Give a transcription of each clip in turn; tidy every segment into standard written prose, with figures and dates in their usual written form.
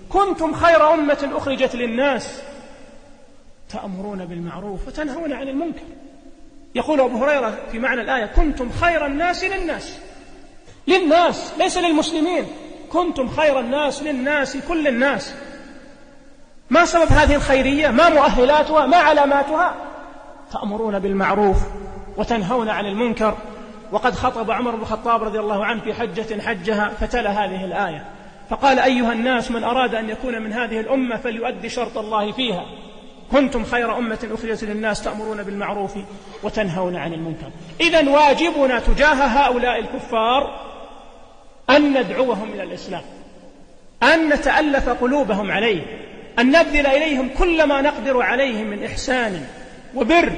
كنتم خير أمة أخرجت للناس تأمرون بالمعروف وتنهون عن المنكر. يقول أبو هريرة في معنى الآية: كنتم خير الناس للناس ليس للمسلمين، كنتم خير الناس للناس، كل الناس. ما سبب هذه الخيرية؟ ما مؤهلاتها؟ ما علاماتها؟ تأمرون بالمعروف وتنهون عن المنكر. وقد خطب عمر بن الخطاب رضي الله عنه في حجة حجها فتلا هذه الآية فقال: أيها الناس، من أراد أن يكون من هذه الأمة فليؤدي شرط الله فيها، كنتم خير أمة أخرجت للناس تأمرون بالمعروف وتنهون عن المنكر. إذن واجبنا تجاه هؤلاء الكفار أن ندعوهم إلى الإسلام، أن نتألف قلوبهم عليه، أن نبذل إليهم كل ما نقدر عليه من إحسان وبر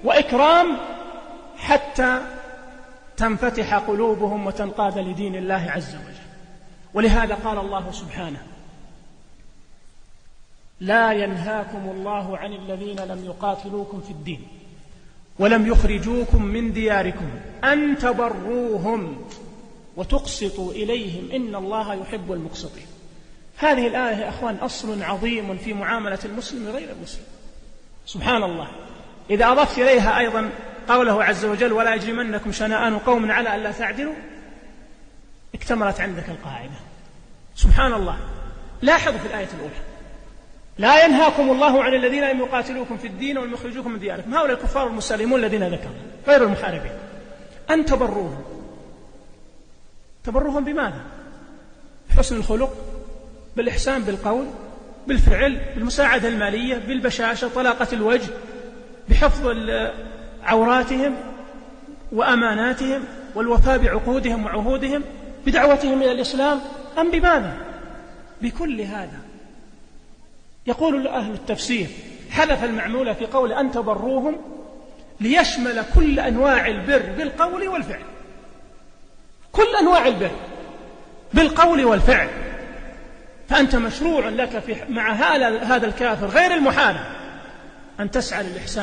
وإكرام حتى تنفتح قلوبهم وتنقاد لدين الله عز وجل. ولهذا قال الله سبحانه: لا ينهاكم الله عن الذين لم يقاتلوكم في الدين ولم يخرجوكم من دياركم أن تبروهم وتقسطوا إليهم إن الله يحب المقسطين. هذه الآية يا أخوان أصل عظيم في معاملة المسلم غير المسلم. سبحان الله، إذا أضفت إليها أيضا قوله عز وجل: ولا يجرمنكم شنآن قوم على ألا تعدلوا، اكتملت عندك القاعدة. سبحان الله. لاحظوا في الآية الأولى: لا ينهاكم الله عن الذين لم يقاتلوكم في الدين ولم يخرجوكم من دياركم، هؤلاء الكفار المسالمون الذين ذكروا غير المحاربين، أن تبروهم. تبروهم بماذا؟ بحسن الخلق، بالإحسان بالقول، بالفعل، بالمساعدة المالية، بالبشاشة، طلاقة الوجه، بحفظ عوراتهم وأماناتهم والوفاء بعقودهم وعهودهم، بدعوتهم إلى الإسلام، أم بماذا؟ بكل هذا. يقول أهل التفسير: حذف المعمولة في قول أن تبروهم ليشمل كل أنواع البر بالقول والفعل، كل أنواع البر بالقول والفعل. فأنت مشروع لك مع هذا الكافر غير المحارب أن تسعى للإحسان